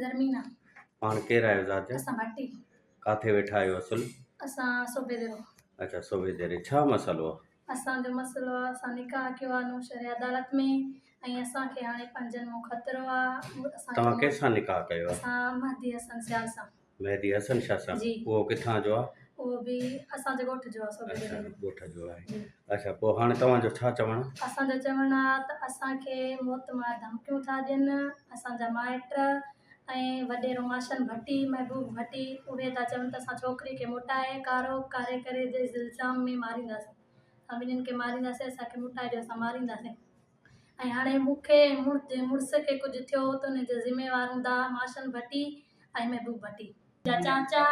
زرمينا. پاڻ ڪير آهيو ذات جا؟ اسان ڀٽي. ڪاٿي ويٺا آهيو اصل؟ اسان صوبيديرو. اڇا صوبيديري ڇا مسئلو آ؟ اسان جو مسئلو آ اسان نڪاح ڪيو آ نوشهري عدالت ۾ ۽ اسان کي هاڻي پنهنجن مون خطرو آ اسان توهان ڪنهن سان نڪاح ڪيو آ؟ اسان مهدي حسن سيال سان. مهدي حسن شاھ سان جي. اهو ڪٿان جو آ؟ اهو به اسان جي ڳوٺ جو آ صوبيديري اڇا جو. ڳوٺ جو آهي جي. اڇا پوء هاڻي توهان جو ڇا چوڻ آ؟ اسان جو چوڻ آ ته اسان کي موت مار ڌمڪيون ٿا ڏين اسان جا مائٽ ۽ وڏيرو ماشن ڀٽي، محبوب ڀٽي اهي ٿا چون ته اسان ڇوڪري کي موٽائي ڪارو ڪاري ڪري جي الزام ۾ مارينداسين اسان ٻنهين کي مارينداسين اسان کي موٽائي ڏيو اسان مارينداسين ۽ هاڻي مون کي ۽ منهنجي مڙس کي ڪجهه ٿيو ته ان جا ذميوار هوندا ماشن ڀٽي ۽ محبوب ڀٽي. جا چاچا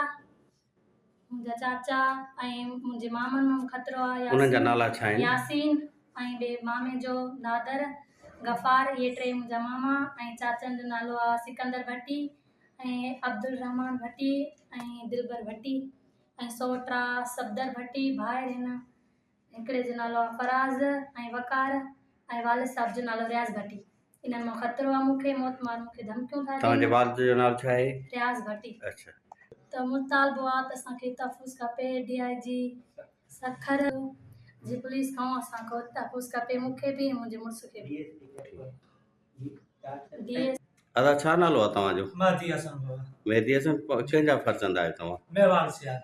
منهنجا چاچا ۽ منهنجي مامن مان به خطرو آ انهن جا ياسين نالا ڇا آهن؟ ياسين ۽ ٻئي مامي جو نادر غفار اهي ٽي منهنجا ماما ۽ چاچن جو نالو آ سڪندر ڀٽي ۽ عبدالرحمان ڀٽي ۽ دلبر ڀٽي ۽ سئوٽ آ صفدر ڀٽي ڀائر هن هڪڙي جو نالو آ فراز ۽ وقار ۽ والد صاحب جو نالو رياض ڀٽي انهن مان خطرو آ مون کي موت مار مون کي ڌمڪيون ٿا توهان جي ڏين. والد جو نالو ڇا آهي؟ رياض ڀٽي. اڇا. ته مطالبو آ ته اسان کي تحفظ کپي ڊي I جي سکر جي پوليس کان اسان کي تحفظ کپي مون کي به ۽ منهنجي مڙس کي به. D S. ادا ڇا نالو آ توهان جو؟ مهدي حسن بابا. مهدي حسن ڪنهن جا فرزند آهيو توهان؟ ميوال سيال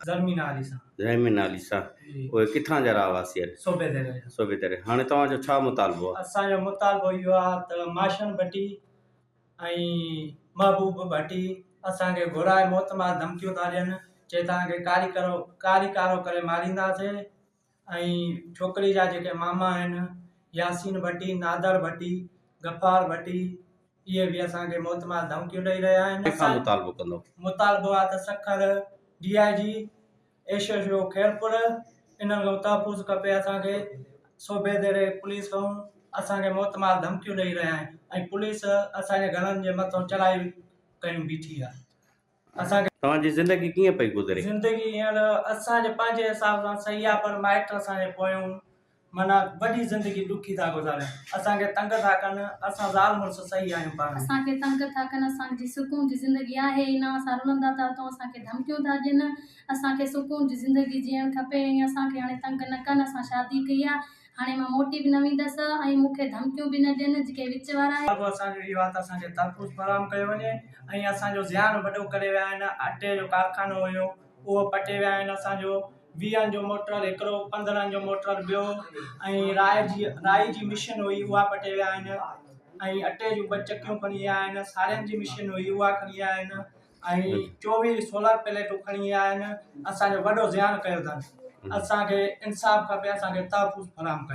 زرمينا علي سان. زرمينا علي سان جي. اهي ڪٿان جا رهواسي آهن؟ صوبيديري جا. صوبيديري هاڻي توهان جو ڇا مطالبو آ؟ اسان جو مطالبو اهو آ ته ماشن ڀٽي ۽ محبوب ڀٽي اسان کي گهرائي موتمار ڌمڪيون ٿا ڏين چي توهان کي ڪاري ڪرو ڪاري ڪارو ڪري مارينداسين ۽ ڇوڪري جا جيڪي ماما آهن ياسين ڀٽي، نادر ڀٽي، غفار ڀٽي اهي به اسان کي موتمار ڌمڪيون ڏئي رهيا آهن. ڪنهن کان مطالبو ڪندو؟ مطالبو آهي ته Sukkur D I G, S H O Khairpur انهن کان تحفظ کپي اسان کي صوبيديري پوليس کان اسان کي موتمار ڌمڪيون ڏئي رهيا آهن ۽ پوليس اسان جي گهرن جي مٿان چڙهائي ڪيون بيٺي آهي. اسان کي. توهان جي زندگي ڪيئن پئي گذري؟ زندگي هينئر اسان جي پنهنجي حساب سان صحيح آهي پر مائٽ اسان جي پويون معنيٰ وڏي زندگي ڏکي ٿا گذارين اسان کي تنگ ٿا ڪن اسان زال مڙس صحيح آهيون پاڻ ۾. اسان کي تنگ ٿا ڪن اسان جي سڪون جي زندگي آهي ئي نه اسان رلندا ٿا وتون اسان کي ڌمڪيون ٿا ڏين اسان کي سڪون جي زندگي جيئڻ کپي ۽ اسان کي هاڻي تنگ نه ڪن اسان شادي ڪئي آهي هاڻي مان موٽي به نه ويندس ۽ مون کي ڌمڪيون به نه ڏين جيڪي وچ وارا. مطالبو اسان جو اهو آهي ته اسان کي تحفظ فراهم ڪيو وڃي ۽ اسان جو زيان وڏو ڪري ويا آهن اٽي جو ڪارخانو هيو اهو پٽي ويا آهن اسان جو ويهن جو موٽر هڪڙو پندرهن جو موٽر ٻيو ۽ رائي جي رائي جي مشين هئي اها پٽي ويا آهن ۽ اٽي جون ٻه چڪيون کڻي ويا آهن سارين جي مشين هئي اها کڻي ويا آهن ۽ 24 سولر پليٽون کڻي ويا آهن اسان جو وڏو زيان ڪيو اٿن اسان کي انصاف کپي اسان کي تحفظ فراهم ڪيو.